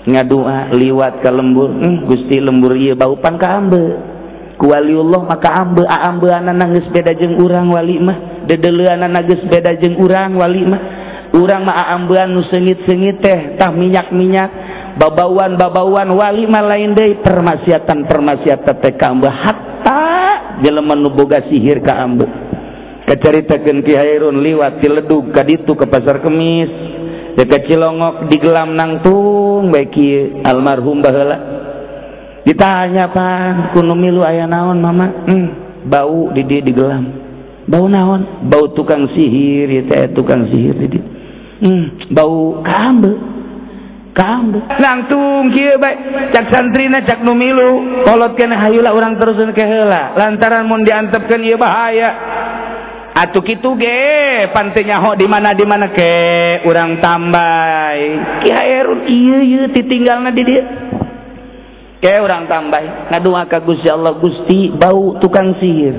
Ngadua liwat ka lembur, Gusti lembur ieu bau pan ka ambe. Ku waliullah maka ambe aambeanana geus beda jeung urang wali mah, dedeleuanana geus beda jeung urang wali mah. Urang mah aambean nu seungit-seungit teh tah minyak-minyak, babauan-babauan wali mah lain deui permaksiatan-permaksiatan teh ka ambe hatta jelema nu boga sihir ka ambe. Kacaritakeun Ki Hairun liwat ti Ledug ka ditu ka Pasar Kemis, dekat Cilongok digelam nangtung bae kieu almarhum baheula. Ditanya pan ku nu milu aya naon mama? Bau di dieu digelam. Bau naon? Bau tukang sihir ieu teh tukang sihir di dieu. Bau ka ambe. Ka ambe. Nangtung kieu bae cak santrina cak nu milu kolot keneh hayulah urang teruseun ke heula lantaran mun diantepkeun ieu bahaya. Atuh kitu ge pan teu nyaho di mana ke urang tambay. Ki Hairun ieu ieu titinggalna di dieu. Ke urang tambay ngadua ka Gusti Allah, Gusti bau tukang sihir.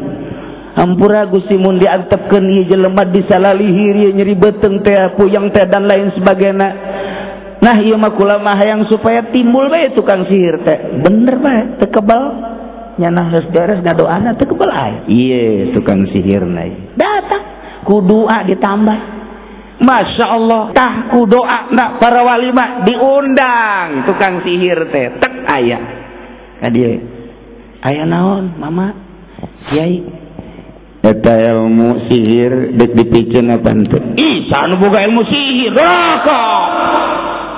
Hampura Gusti mun diantepkeun ieu jelema disalalihir ieu nyeri beuteung teh puyeng teh dan lain sebagainya. Nah ieu mah kula mah hayang supaya timbul bae tukang sihir teh. Bener bae teu kebal. Nyanah geus beres ngadoana teu kebal aya. Ieu tukang sihirna datang ku doa ditambah. Masya Allah tah ku doa na para wali mah diundang tukang sihir teh tek aya. Ka dieu aya naon mama kiai eta ilmu sihir deuk dipikeun apa henteu? Ih saha nu boga ilmu sihir doraka.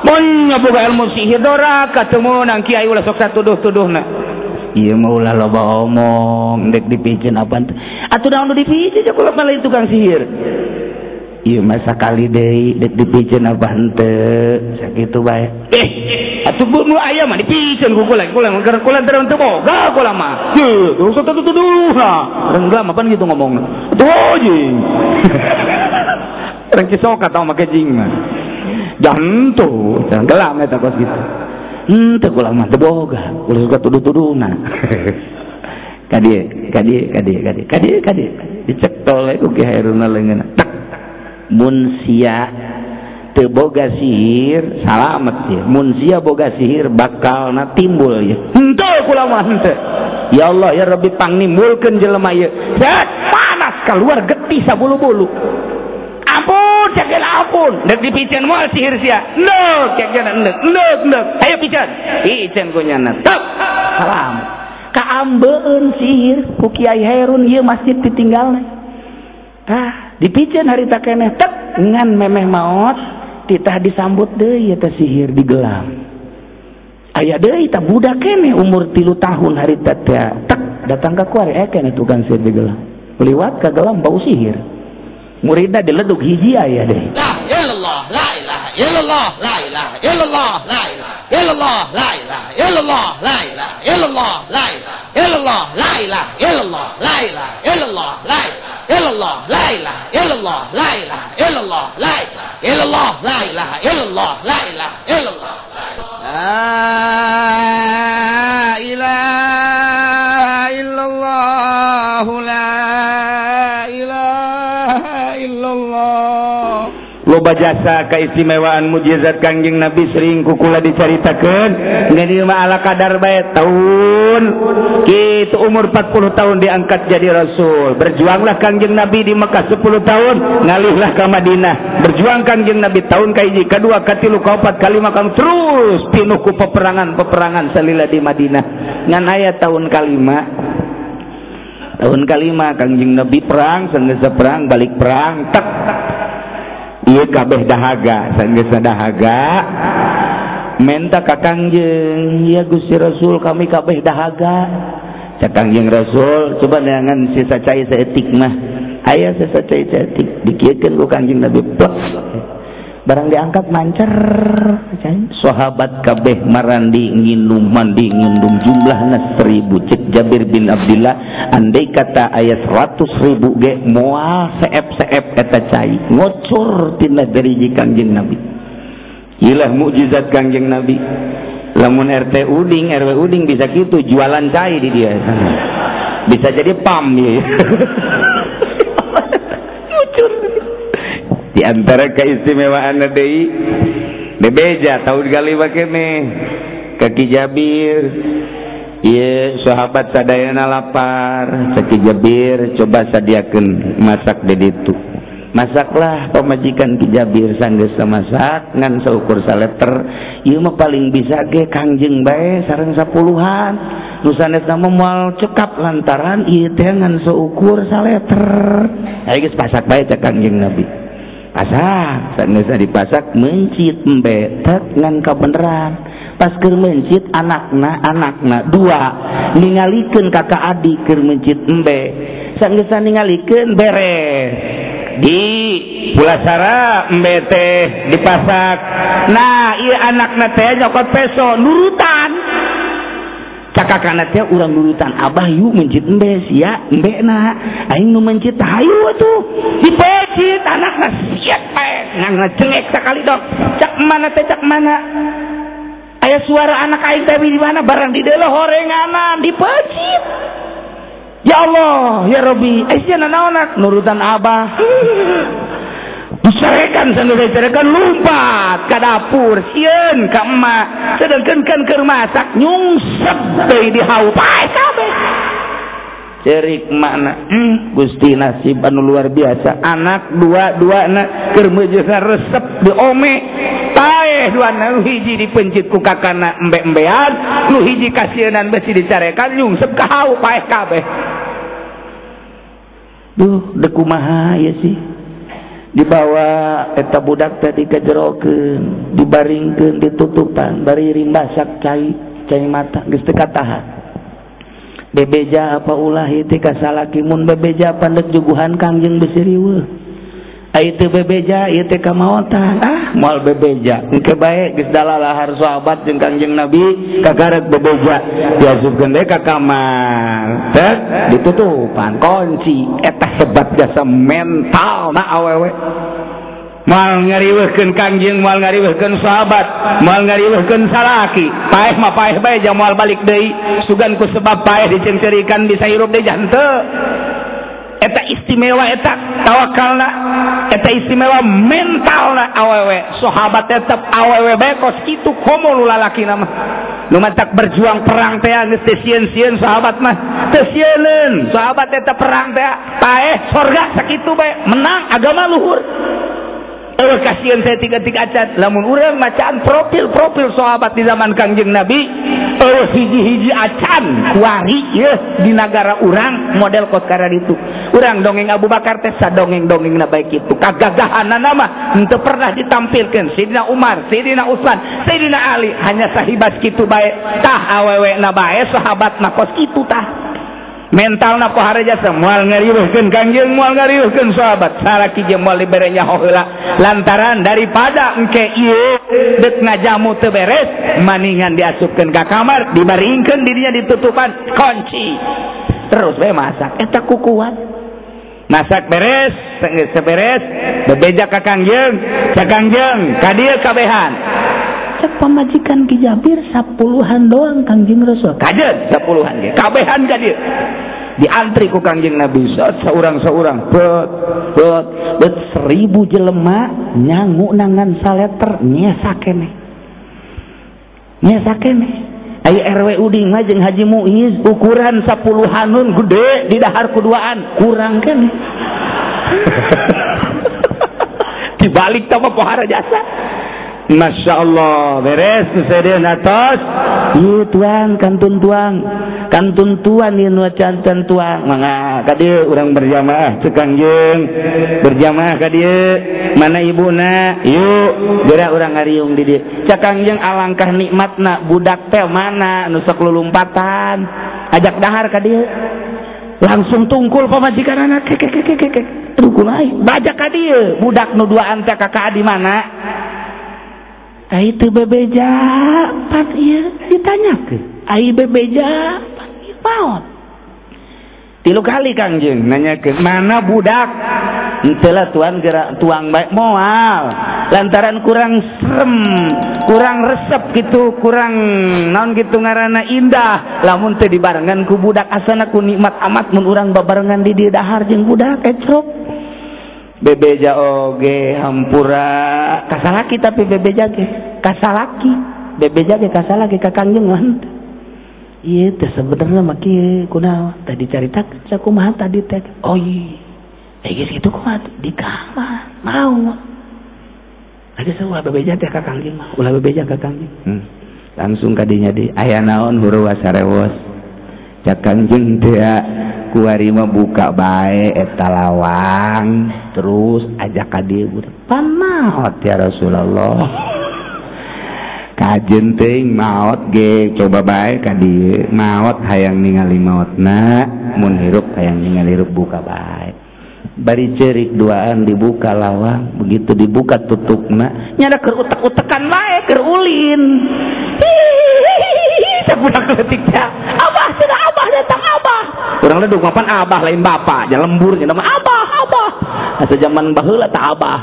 Mun boga ilmu sihir doraka teu meunang kiai ulah sok satuduh-tuduhna. Ieu mah ulah loba omong deuk dipikeun apa henteu? Atuh naon nu dipikeun jeung kula mah lain tukang sihir. Ieu mah sakali deui deuk dipikeun apa henteu? Sakitu bae. Atuh nu aya mah dipikeun ku kula, kula mah kula teu boga kula mah. Yeuh, sok tuduh-tuduhna. Urang gelam apaan gitu ngomongna. Tuh jing. Urang Cisoka tau make jing mah. Jantuh, gelam eta kos kitu. Henteu kula mah teu boga, ulah suka tuduh-tuduhna. Ka dieu, ka dieu, ka dieu, ka dieu, ka dieu, ka dieu. Dicetol we ku Ki Hairunna leungeunna. Tek. Mun sia teu boga sihir, salamet ieu. Mun sia boga sihir bakalna timbul ieu. Henteu kula mah henteu. Ya Allah ya Rabbi pangnimbulkeun jelema ieu. Set panas keluar getih sabulu-bulu. Ampun, cek ampun. Dek dipiceun moal sihir sia. Ndek, cek ndek, ndek, ndek. Ayo piceun. Piceun ku nyana. Tek. Salam. Kaambeun sihir ku Kiai Hairun ieu masjid ditinggalna. Tah, dipiceun harita keneh tek ngan memeh maot titah disambut deui eta sihir digelam. Aya deui tah budak keneh umur 3 tahun harita teh. Tek datang ka kuari keneh tukang sihir digelam. Liwat ka gelam bau sihir. Muridna diledug hiji aya deui. La ilallah la ilaha illallah la ilaha illallah la ilaha illallah la ilaha illallah la ilaha illallah la ilaha illallah la ilaha illallah la ilaha illallah la ilaha illallah la ilaha illallah la ilaha illallah la ilaha illallah la ilaha illallah la ilaha illallah la ilaha illallah la ilaha illallah. Loba jasa keistimewaan mujizat Kangjeng Nabi sering kukula dicaritakeun ngan ieu mah ala kadar bae tahun kitu umur 40 tahun diangkat jadi rasul. Berjuanglah Kangjeng Nabi di Mekah 10 tahun, ngalihlah ke Madinah. Berjuang Kangjeng Nabi tahun kahiji, kadua, katilu, kaopat, kalima, kang terus pinuh ku peperangan-peperangan salila di Madinah. Ngan aya tahun kalima. Tahun kalima Kangjeng Nabi perang, sanggeus perang balik perang tek. Ieu kabeh dahaga, sanggeus dahaga menta ka Kangjeng, ya Gusti Rasul kami kabeh dahaga. Cak Kangjeng Rasul, coba neangan sisa cai saeutik mah. Aya sisa cai saeutik dikieukeun ku Kangjeng Nabi plek. Barang diangkat mancer sahabat kabeh marandi nginum mandi ngindum jumlahna 1000. Cek Jabir bin Abdillah andai kata aya 100.000 ge moal seep-seep eta cai ngocor tina deriji Kangjeng Nabi. Ilah mukjizat Kangjeng Nabi. Lamun RT Uding, RW Uding bisa gitu jualan cai di dia. Bisa jadi pam ya. Ngocor. Di antara keistimewaan deui Bebeja tahun kali keneh ka Ki Jabir. Ieu sahabat sadayana lapar, cek Ki Jabir coba sadiakeun masak di ditu. Masaklah pamajikan Ki Jabir sanggeus masak ngan saukur saleter. Ieu mah paling bisa ge Kangjeng bae sareng 10-an. Nu sanesna mah moal cekap lantaran ieu teh ngan saukur saleter. Ayo geus pasak bae cek Kangjeng Nabi. Pasak, sanggeus dipasak mencit embe tek ngan kabeneran. Pas keur mencit anakna dua ningalikeun kakak adik keur mencit embe. Sanggeus ningalikeun beres. Di Pulasara embe teh dipasak. Nah, ieu anakna teh nyokot peso nurutan. Cakakana teh urang nurutan abah yuk mencit embe sia embena aing nu mencit hayu atuh dipecit anakna siap bae ngacengek sakali dok cak mana teh cak mana aya suara anak aing teh di mana barang di deuleuh horenganan dipecit. Ya Allah ya Rabbi sia nanaonak nurutan abah. Dicarekan sambil dicarekan lompat ke dapur sieun ka emak sedangkan kan keur masak nyungsep deui di hau pae kabeh. Cerik makna Gusti nasib anu luar biasa anak dua-duana keur meujeuna resep diome paeh duana nu hiji dipencit ku kakana embe-embean nu hiji kasieunan besi dicarekan nyungsep ka hau paeh kabeh. Duh deuk kumaha ieu sih dibawa eta budak tadi kajerokeun dibaringkeun ditutupan bari rimbasak cai cai mata geus teu katahan. Bebeja apa ulah ieu teh ka salaki mun bebeja pandek juguhan Kangjeng besi riweuh. Ai teu bebeja ieu teh ka maotan ah moal bebeja engke bae geus dalalahar sahabat jeung Kangjeng Nabi kagarek bebeja diasupkeun deui ka kamar teh ditutupan kunci eta hebat jasa mental na awewe. Moal ngariweuhkeun Kangjeng moal ngariweuhkeun sahabat moal ngariweuhkeun salaki paeh mah paeh bae jang moal balik deui sugan ku sebab paeh dicencerikan bisa hirup deui henteu. Eta istimewa eta tawakalna eta istimewa mentalna awewe sahabat tetep awewe bae kos kitu komo nu lalakina mah nu matak berjuang perang teh geus teu sieun-sieun sahabat mah teu sieuneun sahabat eta perang teh paeh sorga sakitu bae menang agama luhur. Kasihan saya tiga-tiga acan lamun urang macaan profil-profil sahabat di zaman Kangjeng Nabi hiji-hiji acan kuari yeuh di nagara urang model kos kararitu urang dongeng Abu Bakar teh sadongeng-dongengna bae kitu kagagahanana mah henteu pernah ditampilkeun Sayyidina Umar, Sayyidina Utsman, Sayyidina Ali hanya sahibat kitu bae tah awewena bae sahabatna kos kitu tah mentalna pohara jasa moal ngariweuhkeun Kangjeng moal ngariweuhkeun sahabat salaki jeung moal dibere nyaho heula lantaran daripada engke ieu deuk ngajamu teu beres maningan diasupkeun ka kamar dibaringkeun dirinya ditutupan kunci terus we masak eta ku kuat masak beres geus beres bebeja ka Kangjeng ka Kangjeng ka dieu kabehan cek pamajikan Ki Jabir 10-an doang Kangjeng Rasul kajen 10-an ge kabehan ka dieu diantri ku Kangjeng Nabi seorang-seorang bet bet bet 1000 jelema nyangu nangan saleter nyesa keneh nyesa keneh ai RW Uding mah jeung Haji Muiz ukuran 10-anun gede di dahar kuduaan kurang keneh dibalik tah mah pohara jasa. Masya Allah beres sedeun atos ieu tuang kantun tuang kantun tuan ieu nu canten tuang mangga ka dieu urang berjamaah cek Kangjeng berjamaah ka dieu mana ibuna yuk geura urang ngariung di dieu cek Kangjeng alangkah nikmatna budak teh mana nu sok lulumpatan ajak dahar ka dieu langsung tungkul pamajikan anak kek kek kek kek aduh kumaha bajak ka dieu budak nu duaan teh kakak di mana. Ai teu bebeja pan ieu ditanyakeun. Ai bebeja pan ieu maot. 3 kali Kangjeng nanyakeun, mana budak? Henteu lah tuan geura tuang bae moal. Lantaran kurang serem, kurang resep gitu, kurang naon gitu ngaranna indah. Lamun teu dibarengan ku budak asana ku nikmat amat mun urang babarengan di dieu dahar jeung budak ecrok. Bebeja oge hampura kasalaki tapi bebeja ge kasalaki bebeja ge kasalaki ka Kangjeng mah ieu teh sebenarnya mah kieu kunaon tadi caritakeun sakumaha tadi teh oh iya geus kitu kumaha di kamar mau geus ulah bebeja teh ka Kangjeng mah ulah bebeja ka Kangjeng langsung kadinya di aya naon huruwa sarewos cak Kangjeng teh kuari mah buka bae eta lawang terus ajak ka dieu budak pamaot ya Rasulullah kajen teuing maot ge coba bae ka dieu maot hayang ningali maotna mun hirup hayang ningali hirup buka bae bari ceurik duaan dibuka lawang begitu dibuka tutupna nyada keur utek-utekan bae keur ulin budak leutik teh abah cenah abah datang abah urang ledug mapan abah lain bapak nya lembur nya mah abah abah asa zaman baheula tah abah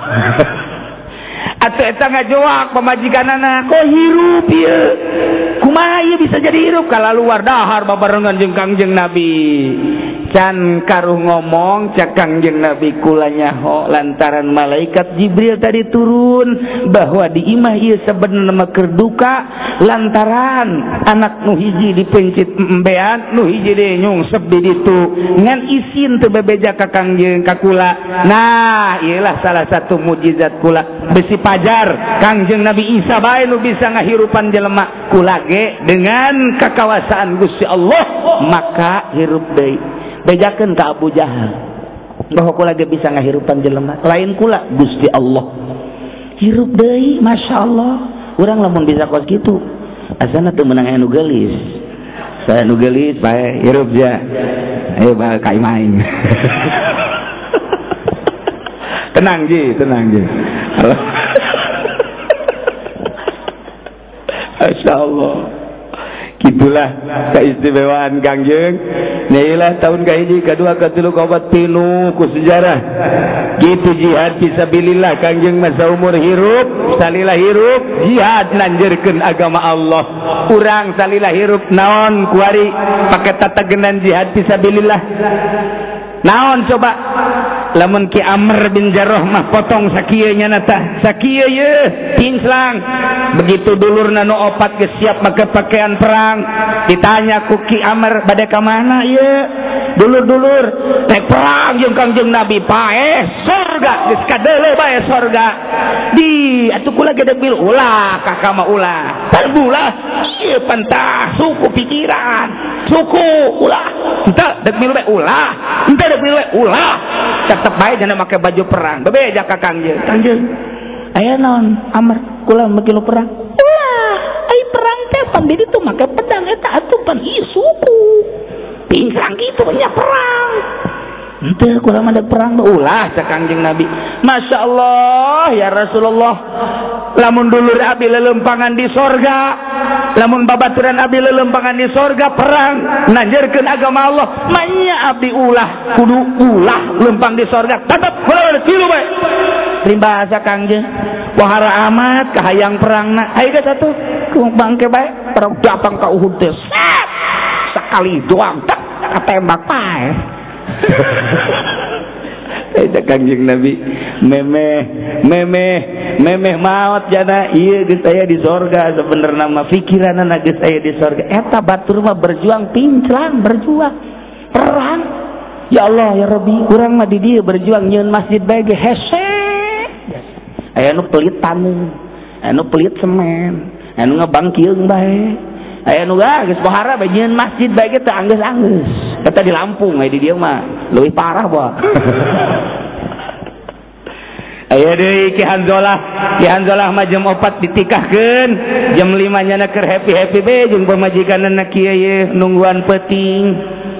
atuh eta ngajoak pamajikanana kok hirup ieu kumaha ieu bisa jadi hirup kalaluar dahar babarengan jeung Kangjeng Nabi can karuh ngomong cak Kangjeng Nabi kula nyaho lantaran malaikat Jibril tadi turun bahwa di imah ieu sebenarnya mah keur duka lantaran anak nu hiji dipencit embean nu hiji deui nyungsep di ditu ngan isin teu bebeja ka Kangjeng ka kula. Nah ieulah salah satu mukjizat kula besi pajar Kangjeng Nabi Isa bae nu bisa ngahirupan jelema kula ge dengan kakawasaan Gusti Allah maka hirup deui. Bejakeun ka Abu Jahal bahwa kula ge bisa ngahirupan jelema lain kula Gusti Allah hirup deui. Masya Allah urang lamun bisa kos kitu asana teu meunang aya nu geulis saya nu geulis bae hirup ja ayo bae ka imah aing. Tenang ji tenang ji. Masya Allah gitulah keistimewaan Kangjeng. Nailah tahun kahiji kedua katilu kaopat tinu ku sejarah gitu jihad fisabilillah Kangjeng masa umur hirup salila hirup jihad nanjerkeun agama Allah urang salila hirup naon kuari pake tatagenan jihad fisabilillah naon coba lamun Ki Amr bin Jarrah mah potong sakieu nya tah sakieu ye tingslang begitu dulurna nu opat geus siap make pakaian perang ditanya ku Ki Amr bade ka mana ieu dulur-dulur rek perang jeung Kangjeng Nabi paeh surga geus kadeuleu bae surga di atuh kula ge deuk ulah kakak mah ulah terbulah ieu pentah suku pikiran suku ulah henteu deuk milu bae ulah henteu deuk milu bae ulah tetep bae jana make baju perang bebeja ka Kangjeng Kangjeng aya naon Amr kula make lu perang ulah ai perang teh pan di ditu make pedang eta atuh pan ieu suku pingsang kitu nya perang henteu kula mah deuk perang ulah cak Kangjeng Nabi. Masya Allah ya Rasulullah lamun dulur abi lelempangan di sorga lamun babaturan abi lelempangan di sorga perang nanjerkeun agama Allah manya abdi ulah kudu ulah lempang di sorga tetep kula tilu bae rimbahasa Kangjeng wahara amat kahayang perangna ayo geus atuh bangke bae perang datang ka Uhud teh sekali doang tak ketembak pae. Eta Kangjeng Nabi memeh memeh memeh maot jana ieu geus aya di sorga sebenarna mah pikiranna geus aya di sorga eta batur mah berjuang pinclang berjuang perang ya Allah ya Rabbi urang mah di dieu berjuang nyieun masjid bae ge hese aya nu pelit taneuh aya nu pelit semen aya nu ngebangkieung bae aya nu geus pohara bae nyieun masjid bae ge teu anggeus-anggeus eta di Lampung aya di dieu mah leuwih parah boh. Aya deui Ki Hanzolah Ki Hanzolah mah jam 4 ditikahkeun jam 5 nyana keur happy-happy be jeung pamajikanna kieu ye nungguan peuting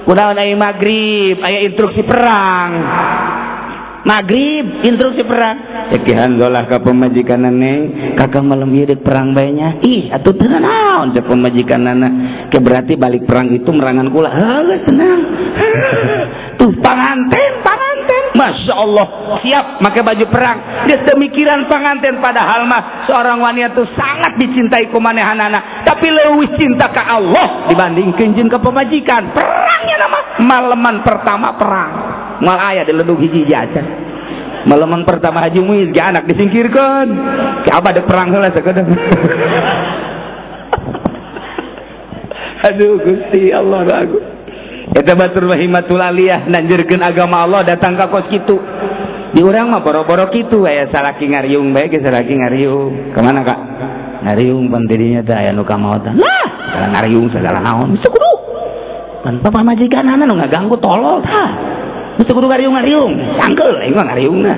kunaon aya magrib aya instruksi perang magrib instruksi perang ya Ki Hanzolah ka pamajikanna neng kakak malam ieu deuk perang bae nya ih atuh teu naon cek pamajikanna ke berarti balik perang itu merangan kula heuh tenang tuh panganten panganten Masya Allah siap pakai baju perang geus demikian panganten padahal mah seorang wanita tuh sangat dicintai ku manehanana tapi leuwih cinta ka Allah dibandingkeun jeung ka pamajikan perangnya nama malaman pertama perang moal aya di ledug hiji acan. Malaman pertama Haji Muiz ge anak disingkirkeun. Ki abah dek perang heula sakedeung. Aduh Gusti Allah aku. Eta batur himatul aliyah nanjurkeun agama Allah datang ka kos kitu. Di urang mah boro-boro kitu aya salaki ngariung bae ge salaki ngariung. Kemana Kak? Ngariung pan tidinya teh aya nu kamaotan. Lah, segala ngariung segala naon. Geus kudu. Pan pamajikanana nu ngaganggu tolol tah. Geus kudu ngariung-ngariung. Sangkeul aing mah ngariungna.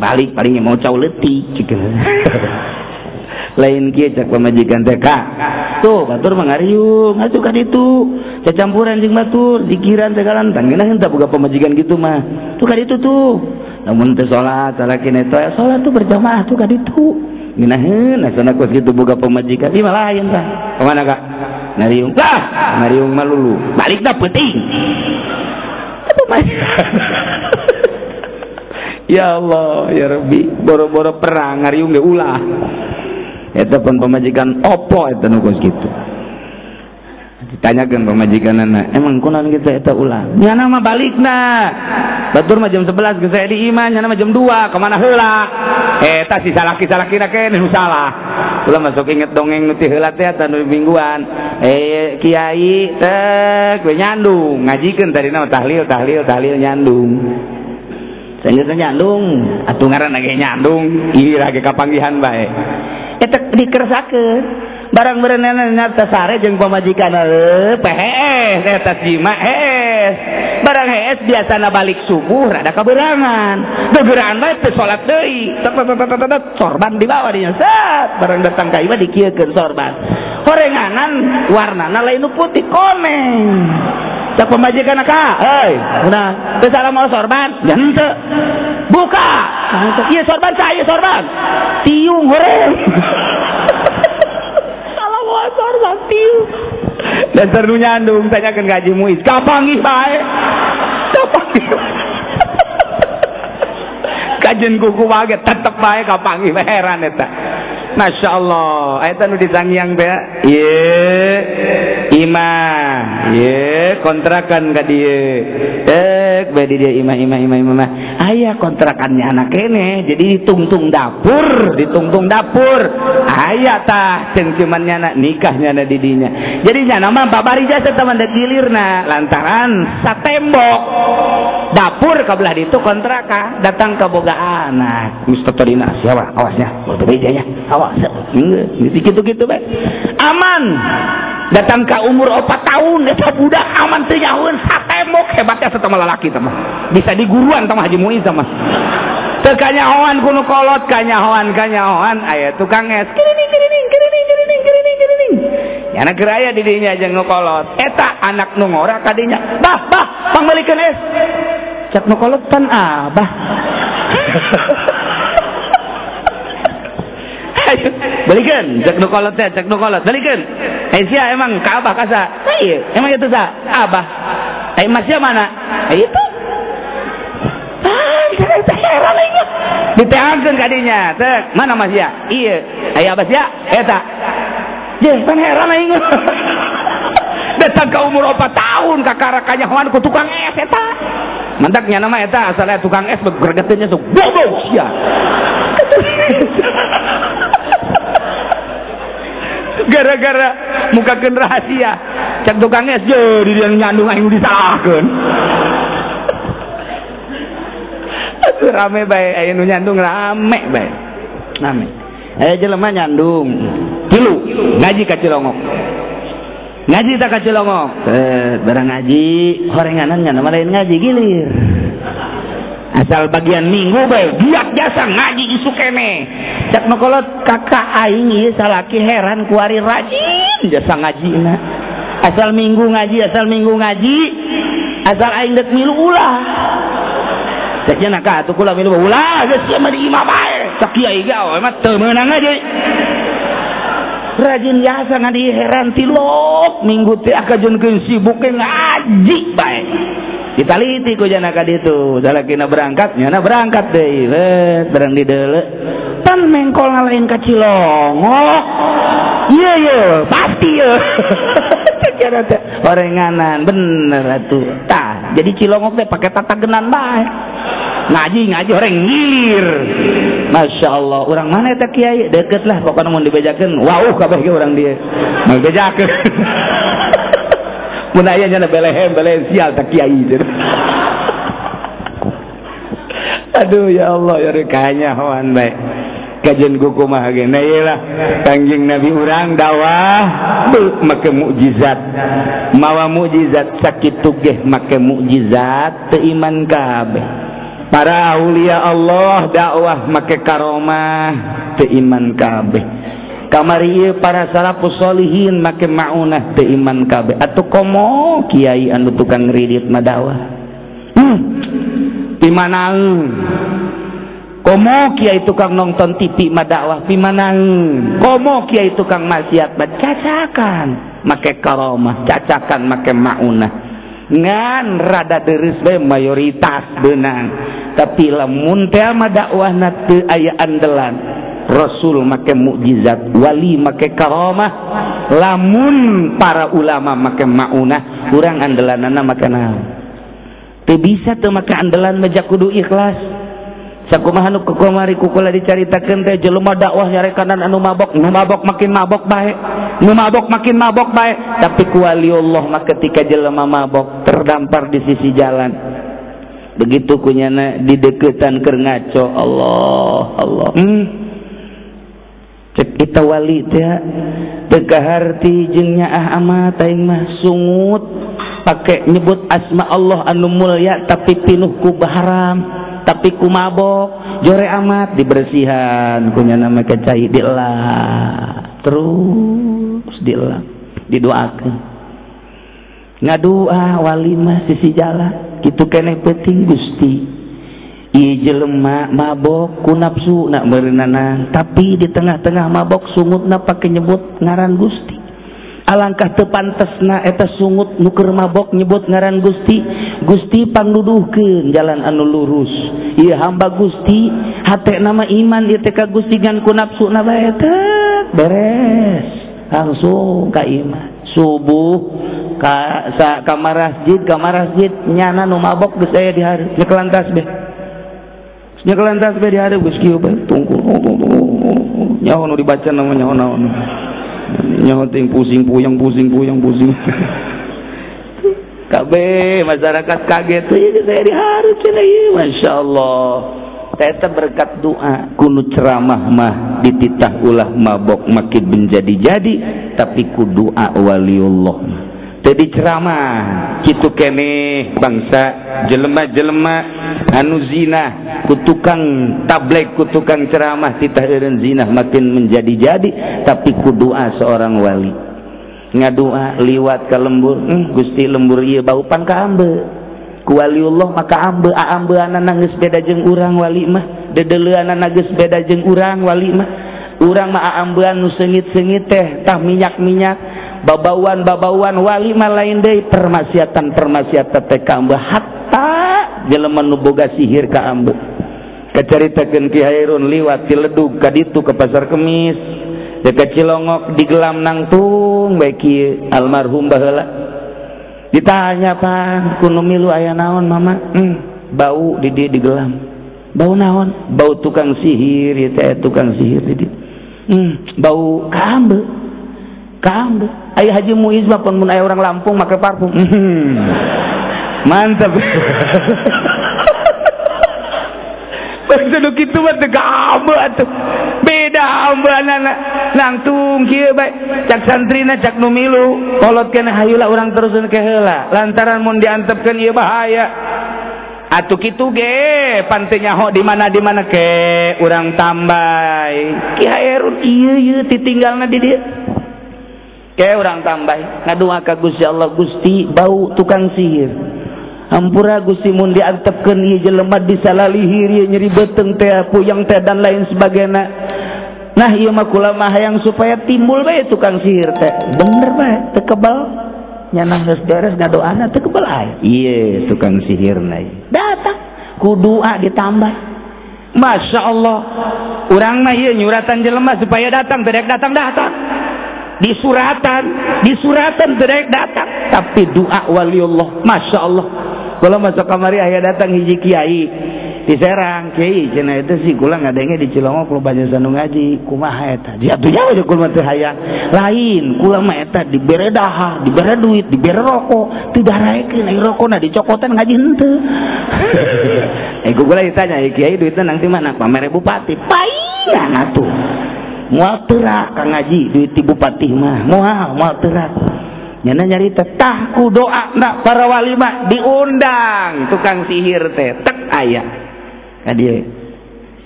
Balik paling mau cau leutik kitu. Lain kieu cak pamajikan teh Kak. Tuh batur mah ngariung atuh ka ditu. Cacampuran jeung batur, zikiran segala tan ngeunaheun tah boga pamajikan kitu mah. Tuh ka ditu tuh. Lamun teu salat, salakina teh salat tuh berjamaah tuh ka ditu. Ngeunaheun asana kos kitu boga pamajikan. Ieu mah lain tah. Kamana Kak? Ngariung. Lah, ngariung mah lulu. Balik dah peuting. Ya Allah, ya Rabbi, boro-boro perang ngariung ge ulah. Eta pun pamajikan opo eta nu kos kitu. Ditanyakeun pamajikanana, emang kunaon kitu eta ulah? Nyana mah balikna. Batur mah jam 11 geus aya di imah, nyana mah jam 2, kamana heula? Eta si salaki-salakina keneh nu salah. Ulah masuk inget dongeng nu ti heula teh eta nu mingguan. Kiai teh we nyandung, ngajikeun tadina mah tahlil tahlil tahlil nyandung. Sanggeus nyandung, atuh ngaranna ge nyandung, ieu lagi kapanggihan bae. Eta dikeresakeun. Barang berenana nyata sare jeung pamajikan pehees eta jima hees. Barang hees biasana balik subuh rada kaberangan. Gegeran bae teu salat deui. Sorban dibawa dinya set. Barang datang ka imah dikieukeun sorban. Horenganan warnana lain nu putih koneng. Cak pamajikan ka, heuy, udah teu salah mau sorban, ya henteu. Buka. Ieu sorban saya sorban. Tiung horeng. Salah sorban tiung. Dasar nu nyandung tanyakeun ka Haji Muiz, kapanggih bae. Kapanggih. Kajen kuku wae tetep bae kapanggih heran eta. Masya Allah, eta nu disangyang teh. Ieu imah, ieu kontrakan ka dieu. Bae di dieu imah imah imah imah. Aya kontrakannya anak kene, jadi ditungtung dapur, ditungtung dapur. Aya tah cengcuman nyana nikah nyana di dinya. Jadi nyana mah babari jasa teman dek gilirna lantaran satembok dapur ka belah ditu kontrakan datang ke boga anak. Geus tadina siapa awasnya, bodoh nya. Awas, gitu-gitu bae. Aman. Datang ke umur 4 tahun eta budak aman teu nyahoeun satembok hebatnya satema lalaki teh mah. Bisa diguruan teh Haji Muiz teh mah. Teu kanyahoan ku nu kolot, kanyahoan kanyahoan aya tukang es. Kirining kirining kirining kirining kirining kirining. Nyana keur aya di dinya jeung nu kolot. Eta anak nu ngora ka dinya. Bah, bah, pangmeulikeun es. Cak nu kolot pan abah. Belikan, cek nu kolot teh, cek nu kolot, belikan. Sia emang ka abah kasa. Ieu, emang itu sa, abah. Masya mana? Itu. Ah, heran aing. Diteangkeun ka dinya, teh, mana Masya? Ieu, aya abah sia? Eta. Jeh, pan heran aing. Datang ka umur 4 tahun kakara kanyahoan ku tukang es eta. Mantak nya nama eta asalnya tukang es gregeteunnya sok bodoh sia. Gara-gara mukakeun rahasia cek tukang es je di dia nyandung aing disalahkeun. Atuh rame bae aya nu nyandung rame bae. Rame. Aya jelema nyandung tilu ngaji ka Cilongok. Ngaji tak ka Cilongok. Barang ngaji horenganan nya lain ngaji gilir. Asal bagian minggu bae giat jasa ngaji isuk kene. Cak nu kolot kakak aing ieu salaki heran kuari rajin jasa ngajina. Asal minggu ngaji, asal minggu ngaji, asal aing dek milu ulah. Cek nya ka atuh kula milu ulah geus sia mah di imah bae. Cak kiai ge awe mah teu meunang ngaji. Rajin jasa ngaji heran tilok minggu teh akajeunkeun sibuk ge ngaji bae. Ditaliti ku jana ka ditu, salakina berangkat, nyana berangkat deui, let barang di deuleu. Pan mengkol ngalain ka Cilongok. Ieu ye, pasti ye. Cara teh orenganan bener atuh. Tah, jadi Cilongok teh pake tatagenan bae. Ngaji orang ngilir. Masya Allah, orang mana eta kiai? Deket lah pokoknya mun dibejakeun, wauh kabeh ge urang dieu. Mun bejakeun. Mun aya nya belehem belehem sial ta kiai. Aduh ya Allah ya kanyahoan bae. Kajian kuku mah ge nah ieu lah Kangjeng Nabi urang dakwah make mukjizat. Mawa mukjizat sakitu ge make mukjizat teu iman kabeh. Para aulia Allah dakwah make karomah teu iman kabeh. Kamari ieu para salafus solihin make maunah teu iman kabeh. Atuh komo kiai anu tukang ridit mah dakwah. Pimanaeun. Komo kiai tukang nonton TV mah dakwah pimanaeun. Komo kiai tukang maksiat mah cacakan make karomah, cacakan make maunah. Ngan rada deres bae mayoritas beunang. Tapi lamun teh mah dakwahna teu aya andelan. Rasul make mukjizat, wali make karomah, lamun para ulama make maunah, urang andelanana make naon? Teu bisa teu make andelan mah kudu ikhlas. Sakumaha nu kukamari kukula dicaritakeun teh jelema dakwah nyarekanan anu mabok, nu mabok makin mabok bae, nu mabok makin mabok bae, tapi ku waliullah mah ketika jelema mabok terdampar di sisi jalan. Begitu kunyana dideketan keur ngaco, Allah Allah. Cek kita wali teh teu kaharti jeung nyaah amat aing mah sungut pake nyebut asma Allah anu mulya tapi pinuh ku haram. Tapi ku mabok jore amat dibersihan punya nama kecai dielak terus dielak didoakan ngadua wali mah sisi jalan kitu keneh penting Gusti ieu jelema mabok ku nafsu nak meureunana tapi di tengah-tengah mabok sungutna pake nyebut ngaran Gusti. Alangkah teu pantesna eta sungut nu keur mabok nyebut ngaran Gusti. Gusti pangduduhkeun jalan anu lurus. Ieu hamba Gusti hate nama iman ieu teh ka Gusti ngan ku nafsuna bae teh beres langsung ka iman. Subuh ka sa ka masjid nyana nu mabok geus aya di hareup nyekelantas be. Nyekelantas be di hareup geus kieu bae tungku. Nyaho nu dibaca nama nyaho naon. Nyaho ting pusing puyeng pusing puyeng pusing. Kabeh masyarakat kaget ieu saya di hareup cenah ieu masyaallah. Eta berkat doa kunu ceramah mah dititah ulah mabok makin menjadi-jadi tapi ku doa waliullah. Tadi ceramah kitu keneh bangsa jelema-jelema anu zina ku tukang tablek ku tukang ceramah titah eureun zina makin menjadi-jadi tapi ku doa seorang wali. Ngadua liwat ka lembur, Gusti lembur ieu baupan ka ambe. Ku waliullah maka ambe aambeanana geus beda jeung urang wali mah, dedeleuanana geus beda jeung urang wali mah. Urang mah aambean nu seungit-seungit teh tah minyak-minyak, babauan-babauan wali mah lain deui permaksiatan-permaksiatan teh ka ambe hatta jelema nu boga sihir ka ambe. Kacaritakeun Ki Hairun liwat ti Ledug ka ditu ka Pasar Kemis, dekat Cilongok digelam nangtung bae kieu almarhum baheula. Ditanya pan kuno milu aya naon mama? Bau di dieu digelam. Bau naon? Bau tukang sihir ieu teh tukang sihir di dieu. Bau ka ambe. Ka ambe. Aya Haji Muiz mah pun mun aya orang Lampung make parfum. Mantap. Bangsa nu kitu mah teu ka ambe atuh. Beda ambeanana nangtung kieu bae cak santrina cak nu milu kolot keneh hayulah urang teruseun ke heula lantaran mun diantepkeun ieu bahaya atuh kitu ge pan teu nyaho di mana ke urang tambay Ki Hairun ieu ieu titinggalna di dieu ke urang tambay ngadua ka Gusti Allah Gusti bau tukang sihir hampura Gusti mun diantepkeun ieu jelema disalalihir ieu nyeri beuteung teh puyeng teh dan lain sebagainya. Nah ieu mah kula mah hayang supaya timbul bae tukang sihir teh. Bener bae teu kebal. Nyanah geus beres ngadoana teu kebal aya. Ieu tukang sihirna datang ku doa ditambah. Masya Allah. Urang mah ieu nyuratan jelema supaya datang teu datang datang. Disuratan teu datang. Tapi doa waliullah Masya Allah. Kalau masuk kamari aya datang hiji kiai. Di Serang kiai cenah eta sih kula ngadenge di Cilongok loba jasa nu ngaji kumaha eta di atuh jauh aja kula teh hayang lain kula mah eta dibere dahar dibere duit dibere rokok teu daraekeun ai rokona dicokotan ngaji henteu. Kula ditanya kiai duitna nang ti mana pamere bupati paingan atuh moal teurak ka ngaji duit ti bupati mah moal moal teurak nyana nyarita tah ku doa na para wali mah diundang tukang sihir teh tek aya ka dieu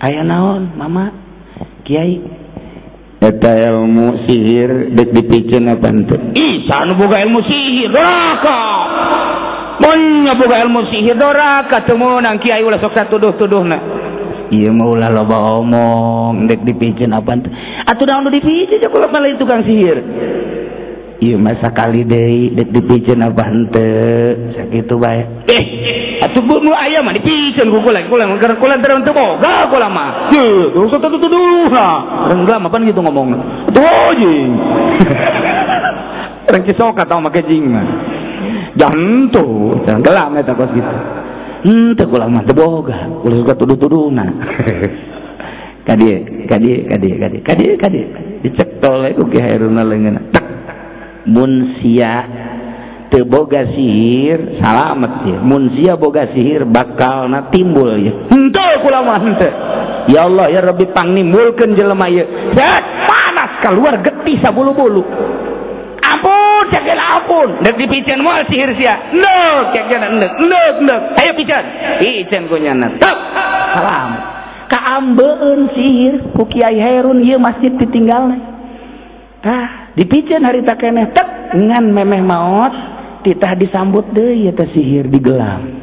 aya naon mama kiai eta ilmu sihir dek dipiceun apa henteu ih saha nu boga ilmu sihir doraka mun boga ilmu sihir doraka teu meunang kiai ulah sok satuduh-tuduhna ieu mah ulah loba omong dek dipiceun apa henteu atuh naon nu dipiceun kula mah lain tukang sihir ieu mah sakali deui dek dipiceun apa henteu sakitu bae atuh nu aya mah dipiceun ku kula kula kula teu teu boga kula mah teu usah tuduh lah urang gelam apaan gitu ngomongna atuh jing urang Cisoka tau make jing mah jantuh jangan gelam eta kos kitu henteu kula mah teu boga ulah suka tuduh-tuduhna ka dieu ka dieu ka dieu ka dieu ka dieu ka dieu dicetol we ku Ki Hairuna leungeunna tek mun sia teu boga sihir salamet ya mun sia boga sihir bakalna timbul ya henteu kula mah henteu ya Allah ya Rabbi pangnimbulkeun jelema ieu set panas keluar getih sabulu-bulu ampun cek ampun dek dipiceun moal sihir sia endek cek endek endek endek ayo piceun piceun ku nyana tek salam kaambeun sihir ku Kiai Hairun ieu masjid ditinggalna tah dipiceun harita keneh tek ngan memeh maot titah disambut deui eta sihir digelam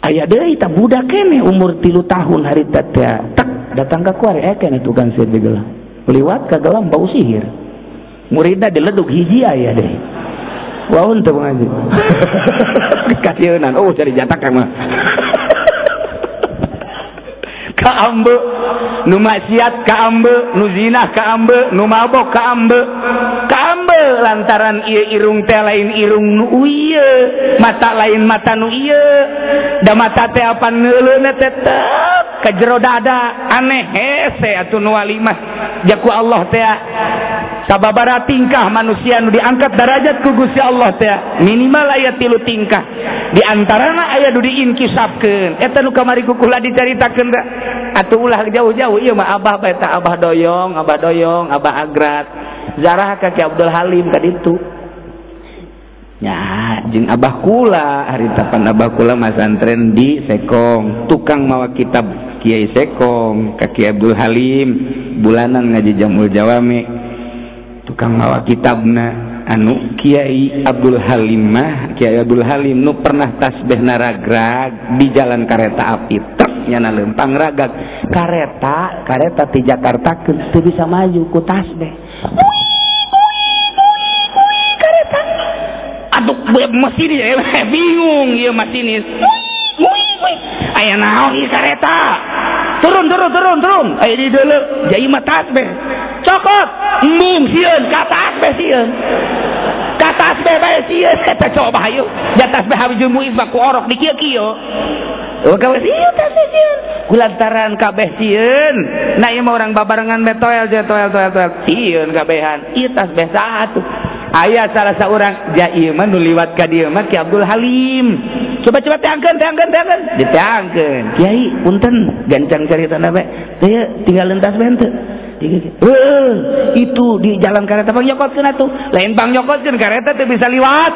aya deui tah budak keneh umur 3 tahun harita teh tek datang ka kuari keneh tukang sihir digelam liwat ka gelam bau sihir muridna dileduk hiji aya deui waun teu ngaji kasieunan oh cari jatak mah kaambe nu maksiat kaambe nu zina kaambe nu mabok kaambe kaambe lantaran ieu irung teh lain irung nu ieu mata lain mata nu ieu da mata teh apan neuleuna teh tetep ka jero dada aneh hese atuh nu wali mah jaku Allah teh sababaraha tingkah manusia nu diangkat derajat ku Gusti Allah teh minimal aya 3 tingkah di antarana aya nu diinkisapkeun eta nu kamari ku kula dicaritakeun atuh ulah jauh-jauh ieu mah abah bae tah abah doyong abah agrat zarah ka Ki Abdul Halim ka ditu nya jeung abah kula harita pan abah kula masantren di Sekong tukang mawa kitab Kiai Sekong ka Ki Abdul Halim bulanan ngaji Jamul Jawami tukang mawa kitabna anu Kiai Abdul Halim mah Kiai Abdul Halim nu pernah tasbih naragrag di jalan kereta api truk nyana lempang ragag kareta ti Jakarta teu bisa maju ku tasbih kareta aduh masinis bingung ieu masinis aya naon ieu kareta turun aya di deuleu jai mah tasbih cokot embung sieun ka tasbih sieun ka tasbih bae sieun eta coba hayu ja tasbih hawi jeung muiz mah ku orok di kieu-kieu kawe sieun tasbih sieun kulantaran kabeh sieun nah ieu mah urang babarengan bae toel toel sieun kabehan ieu tasbih saha tuh aya salah saurang ja ieu mah nu liwat ka dieu mah Ki Abdul Halim coba-coba teangkeun diteangkeun kiai punten gancang caritana bae teu tinggal tasbih henteu itu di jalan kareta pang nyokotkeun atuh lain pang nyokotkeun kareta teu bisa liwat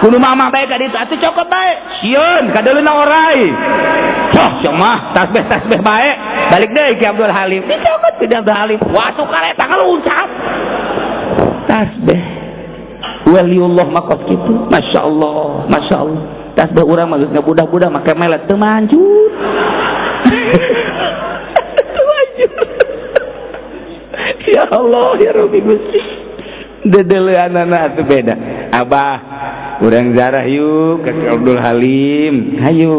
kudu mama bae ka ditu atuh cokot bae sieun kadeuleuna orai coh sia mah tasbih bae balik deui Ki Abdul Halim dicokot ku Abdul Halim watuh kareta ngaluncat tasbih waliullah makos kitu masyaallah masyaallah tasbih urang mah geus ngabudah-budah make melet teu manjur teu manjur ya Allah ya Rabbi Gusti dedeleanana atuh beda abah urang zarah yuk ka Abdul Halim hayu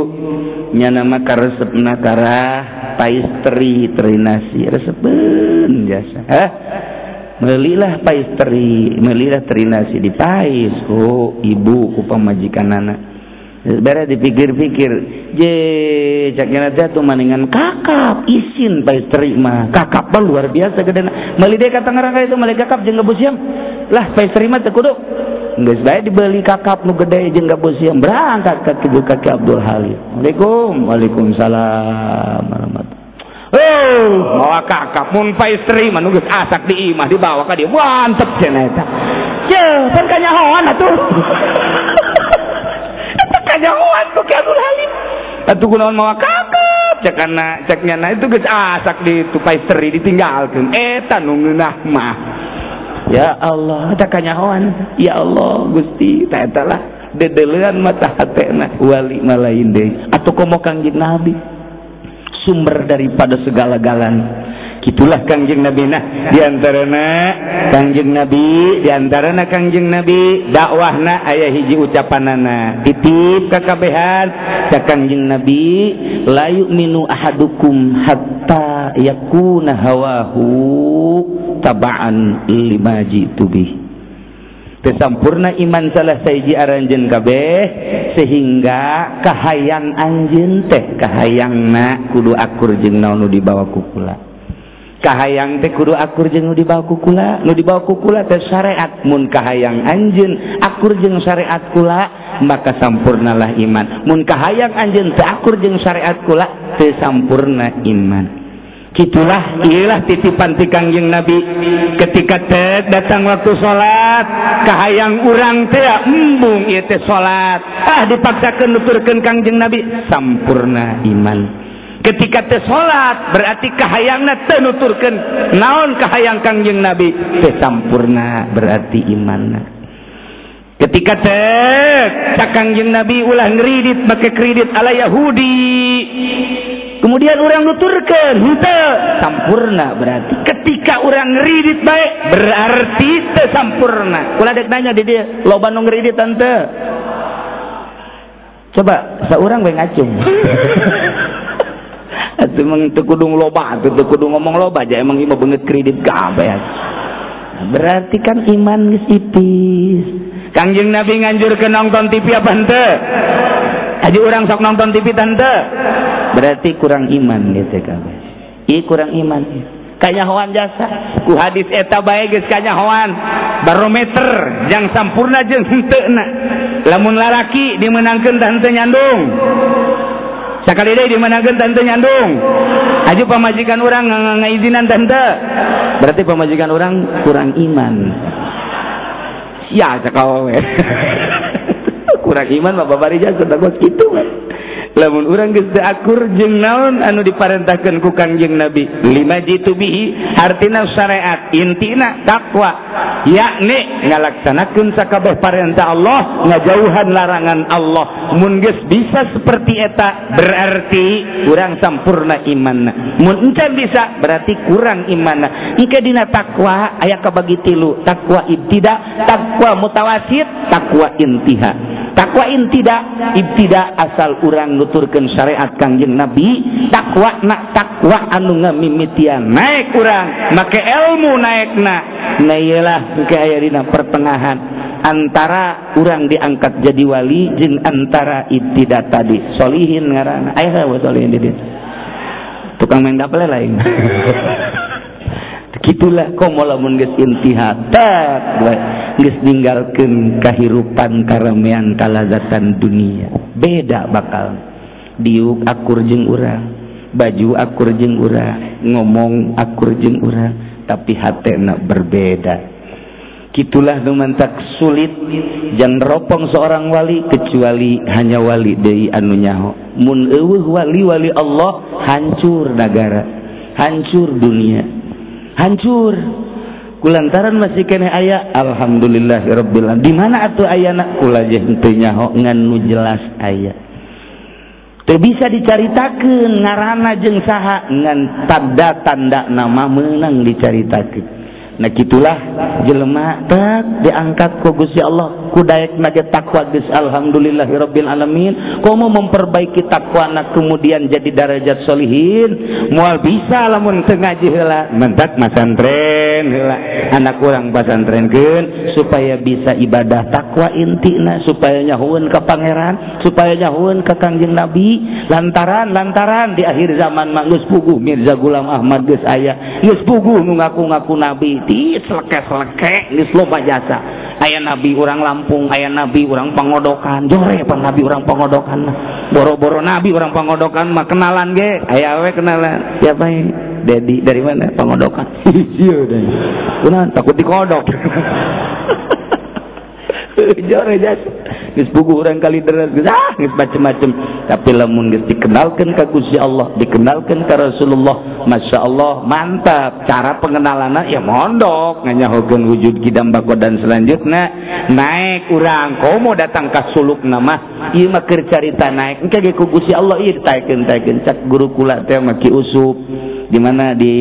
nyana mah karesepna karah pais teri nasi resepeun jasa hah melilah pais teri melilah teri nasi di pais ku ibu ku pamajikanana Beres dipikir-pikir, je caknya teh tuh maningan kakap isin paisteri mah. Kakap mah luar biasa gedena. Meuli deui ka Tangerang ka itu meuli kakap jeung gabus siam. Lah paisteri mah teu kudu. Geus bae dibeli kakap nu gede jeung gabus siam. Berangkat ka kitu ka Ki Abdul Halim. Waalaikum, waalaikumsalam warahmatullahi. Oh, mawa kakap mun paisteri mah nu geus asak di imah dibawa ka dieu. Mantep cenah eta. Ye, pan kanyahoan atuh. Kanyahoan ku Ki Abdul Halim. Atuh kunaon mawa kakap cekana ceknya na itu geus asak di tu paisteri ditinggalkeun. Eta nu ngeunah mah. Ya Allah, eta kanyahoan. Ya Allah, Gusti, ta eta lah dedelean mata hatena wali mah lain deui. Atuh komo Kangjeng Nabi. Sumber daripada segala-galanya. Gitulah Kangjeng Nabi. Nah, diantarana Kangjeng Nabi, diantarana Kangjeng Nabi dakwahna aya hiji ucapanana. Titip kakabehan ka Kangjeng Nabi, la yu'minu ahadukum hatta yakuna hawahu taba'an lima jitu bih. Teu sampurna iman salah sahiji aranjeun kabeh sehingga kahayang anjeun teh kahayangna kudu akur jeung naon nu dibawa ku kula. Kahayang teh kudu akur jeung nu dibawa ku kula, nu dibawa ku kula teh syariat. Mun kahayang anjeun akur jeung syariat kula maka sampurnalah iman. Mun kahayang anjeun teu akur jeung syariat kula teu sampurna iman. Itulah ialah titipan ti Kangjeng Nabi ketika teh datang waktu salat kahayang urang teh embung ieu teh salat, ah dipaksakeun nuturkeun Kangjeng Nabi sampurna iman. Ketika teh salat berarti kahayangna teu nuturkeun naon kahayang Kangjeng Nabi teh sampurna berarti imanna. Ketika teh Kangjeng Nabi ulah ngredit make kredit ala Yahudi, kemudian orang nuturkeun henteu sampurna berarti. Ketika orang ngredit bae berarti teu sampurna. Kula dek nanya di dieu loba nu ngredit henteu? Coba saurang we ngacung. Atuh emang teu kudu loba, teu kudu ngomong loba aja emang ieu mah beungeut kredit kabeh. Berarti kan iman geus ipis. Kangjeng Nabi nganjurkeun nonton TV apa henteu? Haji urang sok nonton TV tante? Berarti kurang iman gitu kabeh. Ieu kurang iman. Kanyahoan jasa. Ku hadis eta bae geus kanyahoan. Barometer jang sampurna jeung henteuna. Lamun lalaki dimeunangkeun tah henteu nyandung. Sakali deui dimeunangkeun tah henteu nyandung. Aju pamajikan urang ngaizinan tah henteu. Berarti pamajikan urang kurang iman. Ya cakawe. Kurang iman mah babari jasa tah kitu we. Lamun urang geus teu akur jeung naon anu diparentahkeun ku Kangjeng Nabi lima jitu bihi artina syariat intina takwa yakni ngalaksanakeun sakabeh parentah Allah ngajauhan larangan Allah. Mun geus bisa seperti eta berarti urang sampurna imanna. Mun encan bisa berarti kurang imanna. Engke dina takwa aya kabagi tilu, takwa ibtida, takwa mutawasit, takwa intiha. Takwa intida, ibtida asal urang nuturkeun syariat Kangjeng Nabi, takwa nak takwa anu ngamimitian naik urang, make ilmu naekna. Nah iyalah engke aya dina pertengahan antara urang diangkat jadi wali jeung antara ibtida tadi. Solihin ngaranna. Aya we solihin di dieu. Tukang main dapel lain. Gitulah komo lamun geus intiha tak geus ninggalkeun kahirupan karamean kalazatan dunia. Beda bakal diuk akur jeung urang, baju akur jeung urang, ngomong akur jeung urang, tapi hatena berbeda. Gitulah nu mantak sulit jang ropong seorang wali kecuali hanya wali deui anu nyaho. Mun eueuh wali-wali Allah hancur negara, hancur dunia, hancur. Kulantaran masih keneh aya alhamdulillahirabbil alamin. Di mana atuh ayana kula jeung teu nyaho ngan nu jelas aya. Teu bisa dicaritakeun ngaranna jeung saha ngan tanda-tanda nama meunang dicaritakeun. Nah gitulah jelema tak diangkat ku Gusti Allah ku daekna ge takwa geus alhamdulillahirabbil alamin. Komo memperbaiki takwana kemudian jadi darajat solihin moal bisa lamun teu ngaji heula mentak masantren. Pesantren heula, anak urang pasantrenkeun supaya bisa ibadah takwa intina, supaya nyahueun ka pangeran, supaya nyahueun ka Kangjeng Nabi. Lantaran di akhir zaman mah geus puguh Mirza Ghulam Ahmad geus aya, geus puguh nu ngaku-ngaku nabi, di seleke-seleke geus loba jasa. Aya nabi urang Lampung, aya nabi urang Pangodokan, jore pan nabi urang Pangodokan. Boro-boro nabi urang Pangodokan mah kenalan ge, aya we kenalan. Siapa ini? Dedi dari mana? Pangodokan. Iya deh. Kunaon takut dikodok. Jore jasa. Geus puguh urang kali deras, geus ah geus macem-macem. Tapi lamun geus dikenalkeun ka Gusti Allah, dikenalkeun ka Rasulullah, Masya Allah, mantap. Cara pengenalanna ya mondok, nganyahokeun wujud kidam bako dan selanjutnya naik urang. Komo datang ka sulukna mah, ieu mah keur carita naik. Engke ge ku Gusti Allah ieu ditaekeun-taekeun. Cak guru kula teh mah Ki Usup, di mana di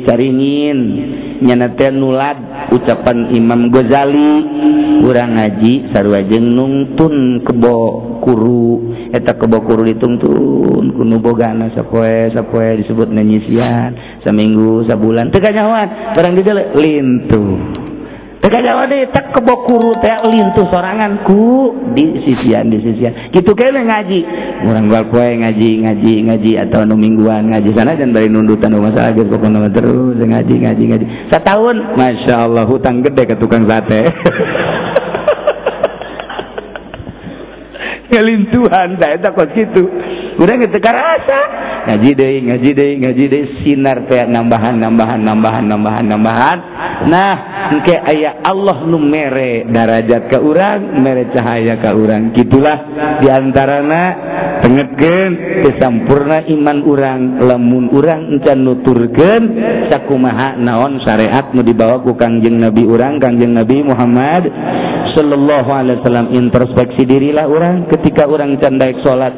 Caringin nyana teh nulad ucapan Imam Ghazali, urang ngaji sarua jeung nungtun kebo kuru. Eta kebo kuru ditungtun ku nu bogana sapoe sapoe disebut nyisian saminggu sabulan teu kanyahoan barang dideuleu lintuh teu kanyahoan deui tak kebo kuru teh lintuh sorangan ku di sisian kitu keneh ngaji urang bal poe ngaji ngaji ngaji atau nu mingguan ngaji sana dan bari nundutan masalah geus pokona terus ngaji ngaji ngaji sataun masyaallah hutang gede ke tukang sate. Ngelintuhan da eta kos kitu urang teu karasa ngaji deui ngaji deui ngaji deui sinar teh nambahan nambahan nambahan nambahan nambahan. Nah engke aya Allah nu mere darajat ka urang, mere cahaya ka urang. Kitulah diantarana tengetkeun teu sampurna iman urang lamun urang encan nuturkeun sakumaha naon syariat nu dibawa ku Kangjeng Nabi urang, Kangjeng Nabi Muhammad sallallahu alaihi wasallam. Introspeksi dirilah urang ketika urang can daek salat,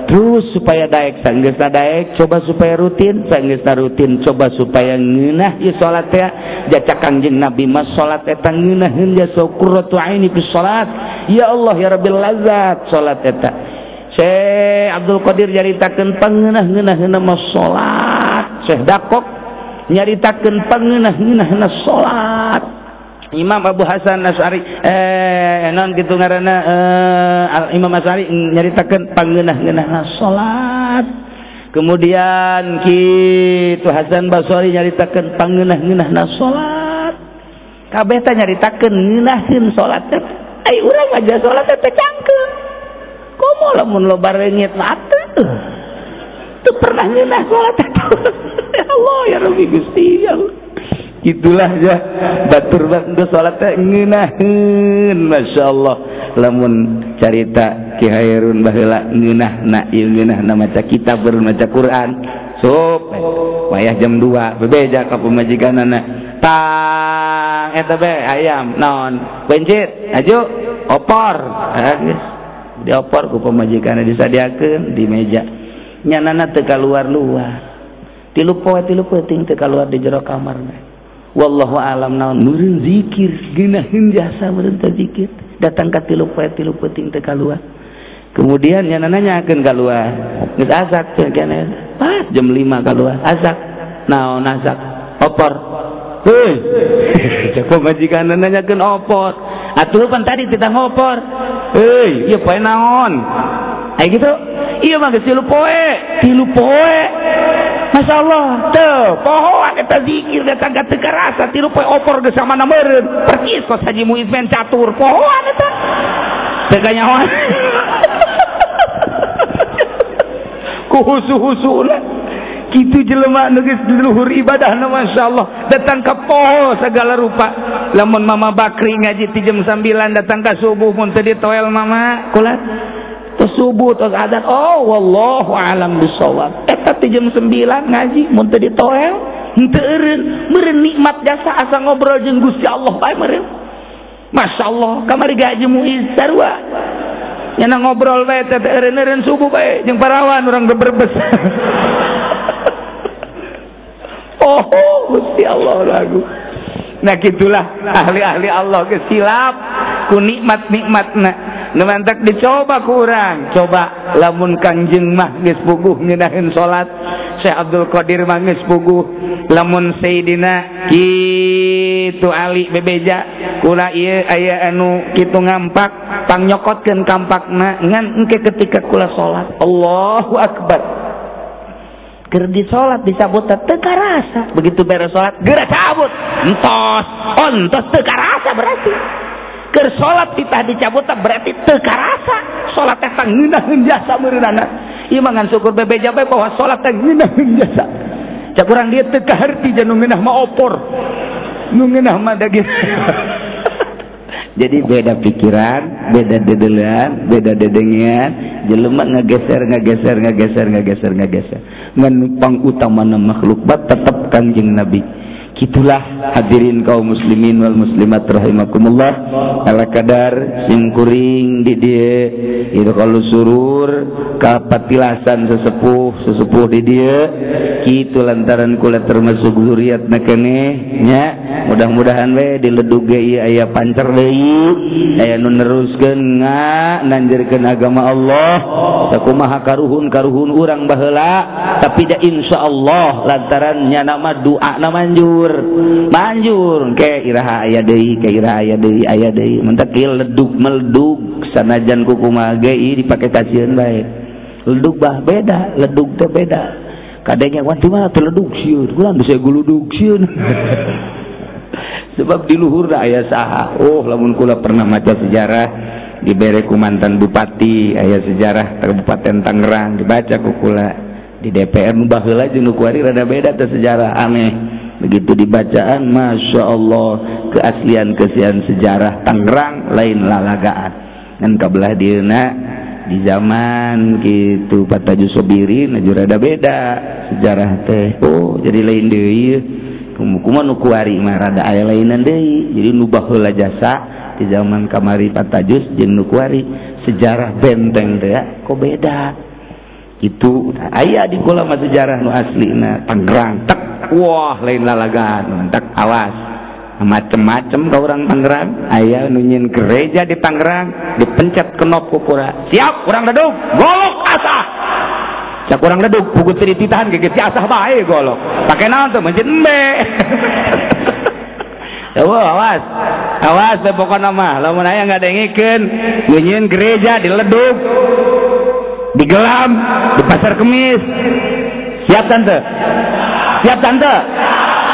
terus supaya daek, sanggeusna daek coba supaya rutin, sanggeusna rutin coba supaya ngeunah ieu salat teh. Jaca Kangjeng Nabi mah salat eta ngeunaheun jasa qurratu aini fi salat. Ya Allah ya Rabbil lazat salat eta. Syekh Abdul Qadir nyaritakeun pangeunah-ngeunaheunna mah salat. Syekh Dakok nyaritakeun pangeunah-ngeunaheunna salat. Imam Abu Hasan Asy'ari non kitu ngaranna Imam Asy'ari nyaritakeun pangeunah-ngeunaheunna salat. Kemudian kitu Hasan Basri nyaritakeun pangeunah-ngeunaheunna salat. Kabeh teh nyaritakeun ngeunaheun salat teh. Ai urang aja salat teh cangkeung. Komo lamun loba reungit mah atuh. Teu pernah ngeunah salat teh. Ya Allah ya Rabbi Gusti ya Allah. Itulah ya batur geus salat teh ngeunaheun masyaallah. Lamun carita Ki Hairun baheula ngeunahna ieu ngeunahna maca kitab maca Quran sup wayah jam 2 bebeja ka pamajikanana tang eta be ayam naon bencit aju opor geus diopor ku pamajikanna disadiakeun di meja nyanana teu kaluar-luar tilu poe tilu peuting teu kaluar di jero kamarna. Wallahu alam naon meureun zikir geunaheun jasa meureun teh zikir datang ka tilu poe tilu peuting teu kaluar. Kemudian nyanana nyakeun kaluar geus asak teh keneh pas jam 5 kaluar asak naon asak opor. Heuy cek pamajikanna nanyakeun opor atuh pan tadi titah ngopor. Heuy ieu poe naon ai kitu ieu mah geus tilu poe Masya Allah teu pohoan eta zikir datang ka teu karasa tilu poe opor geus samana meureun percis kos Haji Muiz men catur pohoan eta teu kanyahoan ku husu-husuna kitu jelema nu geus luhur ibadahna masyaallah datang ka poho segala rupa. Lamun Mama Bakri ngaji ti jam 9 datang ka subuh mun teu ditoel mama kula tos subuh tos adzan oh wallahu alam bisawab eta ti jam 9 ngaji mun teu ditoel henteu eureun meureun nikmat jasa asa ngobrol jeung Gusti Allah bae meureun masyaallah kamari gaji Muiz sarua nyana ngobrol bae teh eureun-eureun subuh bae jeung parawan urang berbes. Oh Gusti Allah lagu. Nah gitulah ahli-ahli Allah kesilap ku nikmat-nikmatna. Nu mantak dicoba ku urang. Coba lamun Kangjeng mah geus puguh ngeunaheun salat. Syekh Abdul Qadir mah geus puguh lamun Sayyidina kitu Ali bebeja kula ieu aya anu kitu ngampak pangnyokotkeun kampakna ngan engke ketika kula salat Allahu Akbar keur di salat dicabut teu karasa begitu beres salat geura cabut entos entos teu karasa berarti keur salat titah dicabut berarti teu karasa salat teh ngeunaheun jasa meureunana ieu mah ngan syukur bebeja bae bahwa salat teh ngeunaheun jasa cak urang dieu teu kaharti jeung nu ngeunah mah opor nu ngeunah mah daging. Jadi beda pikiran, beda dedelean, beda dedengean, jelema ngageser ngageser ngageser ngageser ngageser. Ngan pangutamana makhluk bat tetep Kanjeng Nabi. Kitulah hadirin kaum muslimin wal muslimat rahimakumullah. Ala kadar simkuring di dieu itu kalau surur kapatilasan sesepuh sesepuh di dieu kitu lantaran kula termasuk zuriatna keneh nya. Mudah-mudahan we diledug ge ieu aya pancer deui aya nu neruskeun nanjerkeun agama Allah sakumaha karuhun-karuhun urang baheula tapi da insyaallah lantaran nyana mah doana manjur manjur ke iraha aya deui ke iraha aya deui aya deui mentak ieu ledug meledug sanajan kukumaha ge ieu dipake kasieun bae ledug bah beda ledug teh beda kadangnya wan di mana teh ledug sieun urang geus guludug sieun. Sebab di luhur aya saha oh lamun kula pernah maca sejarah dibere ku mantan bupati aya sejarah Kabupaten Tangerang dibaca ku kula di DPR nu baheula jeung nu kuari rada beda teh sejarah aneh begitu dibacaan Masya Allah keaslian-keaslian sejarah Tangerang lain lalagaan ngan kabelah dieuna di zaman kitu Pataju Sobirin aju rada beda sejarah teh oh jadi lain deui kumaha nu kuari mah rada aya lainan deui jadi nu baheula jasa di zaman kamari Patajus jeung nu kuari sejarah benteng teh kok beda itu aya di kula mah sejarah nu aslina Tangerang tek wah lain lalagaan tek awas macem-macem ka urang Tangerang aya nu nyieun gereja di Tangerang dipencet kenop ku kura siap urang ledug golok asah cak urang ledug puguh teu dititahan ge geus asah bae golok pake naon teh mencet embe. Wah, awas awas teh pokona mah lamun aya ngadengikeun nyieun gereja di ledug digelam di pasar Kemis siap tante siap tante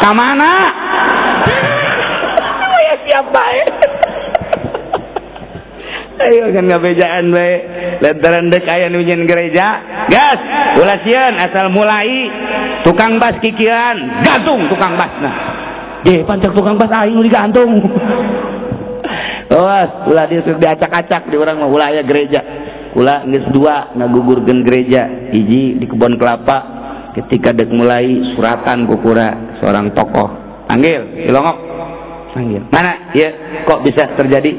ka mana ya siap bae. Ayo kan ngabejaan bae lantaran deuk aya nu nyieun gereja gas ulah sieun asal mulai tukang bas kikian gantung tukang basna ye pancak tukang bas aing nu digantung. Awas ulah diacak-acak di urang mah ulah aya gereja kula geus dua ngagugurkeun gereja hiji di kebon kelapa ketika dek mulai suratan kukura seorang tokoh panggil cilongok panggil mana ya kok bisa terjadi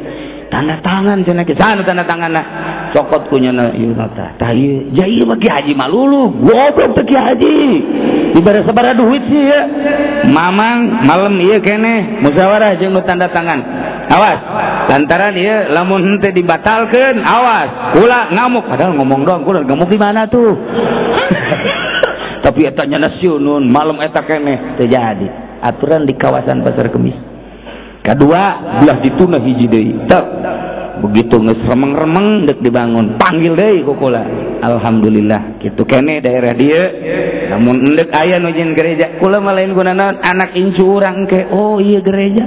tanda tangan cenah ke sana tanda tanganna cokot kunyana ieu tah tah ieu ja ieu mah Ki Haji malulu goblok teh Ki Haji dibere sabaraha duit sih ya mamang malam ieu keneh musyawarah jeung nu tanda tangan awas lantaran ieu lamun henteu dibatalkeun awas kula ngamuk padahal ngomong doang kula ngamuk di mana tuh. Tapi eta nya siunun malam eta keneh teu jadi aturan di kawasan Pasar Kemis kedua belah dituna hiji deui tek begitu geus remeng-remeng deuk dibangun panggil deui ku kula alhamdulillah kitu keneh daerah dieu lamun endek aya nu nyieun gereja kula mah lain gunana anak incu urang ke oh iya gereja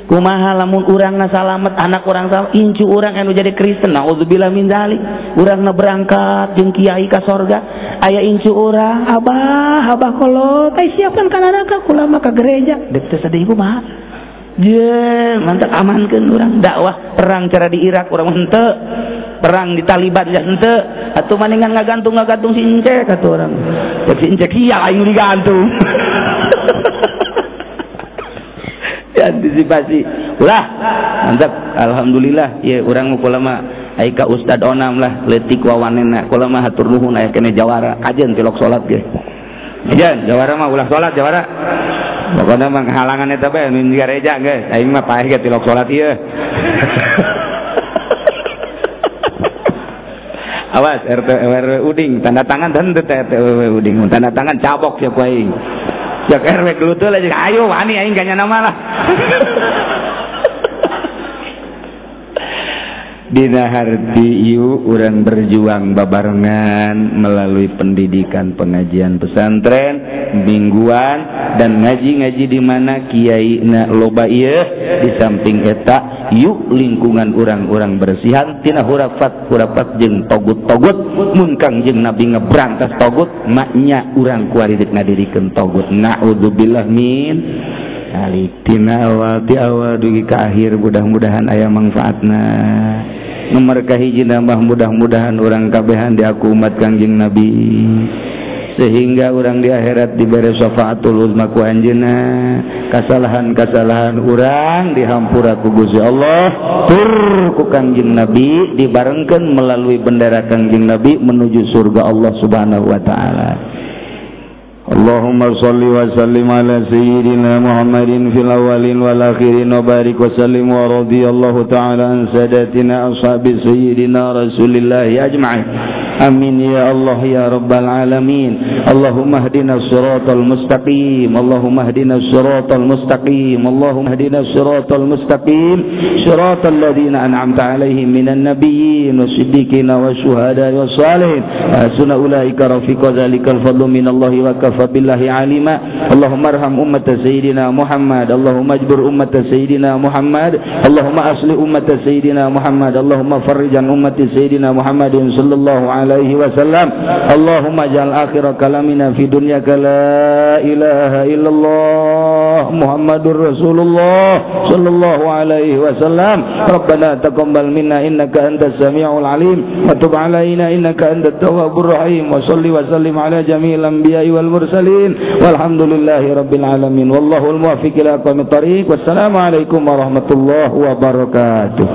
kumaha lamun urangna salamet anak urang salamet incu urang anu jadi Kristen naudzubillah min dzalik urangna berangkat jeung kiai ka sorga aya incu urang abah abah kolot ai siapkan ka neraka kula mah ka gereja deuk teu sedih kumaha je mantap amankeun urang dakwah perang cara di Irak urang henteu perang di Taliban ja henteu atuh maningan ngagantung-ngagantung si Incek atuh urang cek si Incek sia aing digantung. Antisipasi ulah mantap alhamdulillah ya urang kula mah ai ka Ustad Onam lah leutik wawanena kula mah hatur nuhun aya keneh jawara kajen tilok salat ge kajen jawara mah ulah salat jawara pokona mah halangan eta bae nu gareja geus aing mah paeh ge tilok salat ieu. Awas RT RW Uding tanda tangan dan RT RW Uding tanda tangan cabok ya ku aing. Jak RW gelutul aja ayo wani aing ganya nama lah. Dina harti ieu urang berjuang babarengan melalui pendidikan pengajian pesantren mingguan dan ngaji-ngaji di mana kiai na loba ieu di samping eta yuk lingkungan urang-urang bersihan tina hurafat-hurafat jeung togut-togut mun Kangjeng Nabi ngeberantas togut maknya urang kuari deuk ngadirikeun togut naudzubillah min alik tina awal ti awal dugi ka akhir mudah-mudahan aya manfaatna. Nomor kahiji nambah mudah-mudahan urang kabehan diaku umat Kangjeng Nabi sehingga urang di akhirat diberi syafaatul uzma ku anjeunna, kasalahan-kasalahan urang dihampura ku Gusti Allah tur ku Kangjeng Nabi dibarengkeun melalui bendera Kangjeng Nabi menuju surga Allah Subhanahu wa taala. Allahumma salli wa sallim ala sayyidina Muhammadin fil awwalin wal akhirin wa barik wa sallim wa radiyallahu ta'ala an sadatina ashabi sayyidina Rasulillahi ajma'in. Amin ya Allah ya Rabbal alamin. Allahumma hdina siratal mustaqim. Allahumma hdina siratal mustaqim. Allahumma hdina siratal mustaqim. Siratal ladzina an'amta alaihim minan nabiyyin wasiddiqin wasyuhada'i wassalihin. Wa hasuna ulaika rafiqa dzalikal fadlu minallahi wa kafa billahi alima. Allahumma arham ummata sayyidina Muhammad. Allahumma ajbur ummata sayyidina Muhammad. Allahumma asli ummata sayyidina Muhammad. Allahumma farrij an ummati sayyidina Muhammadin sallallahu alaihi wasallam. Allahumma ja'al akhira kalamina fi dunyaka la ilaha illallah Muhammadur Rasulullah sallallahu alaihi wasallam. Rabbana taqabbal minna innaka antas samiul alim wa tub alaina innaka antat tawwabur rahim wa salli wa sallim ala jami'il anbiya'i wal mursalin walhamdulillahi rabbil alamin. Wallahul muwaffiq ila aqwamit thariq. Wassalamu alaikum warahmatullahi wabarakatuh.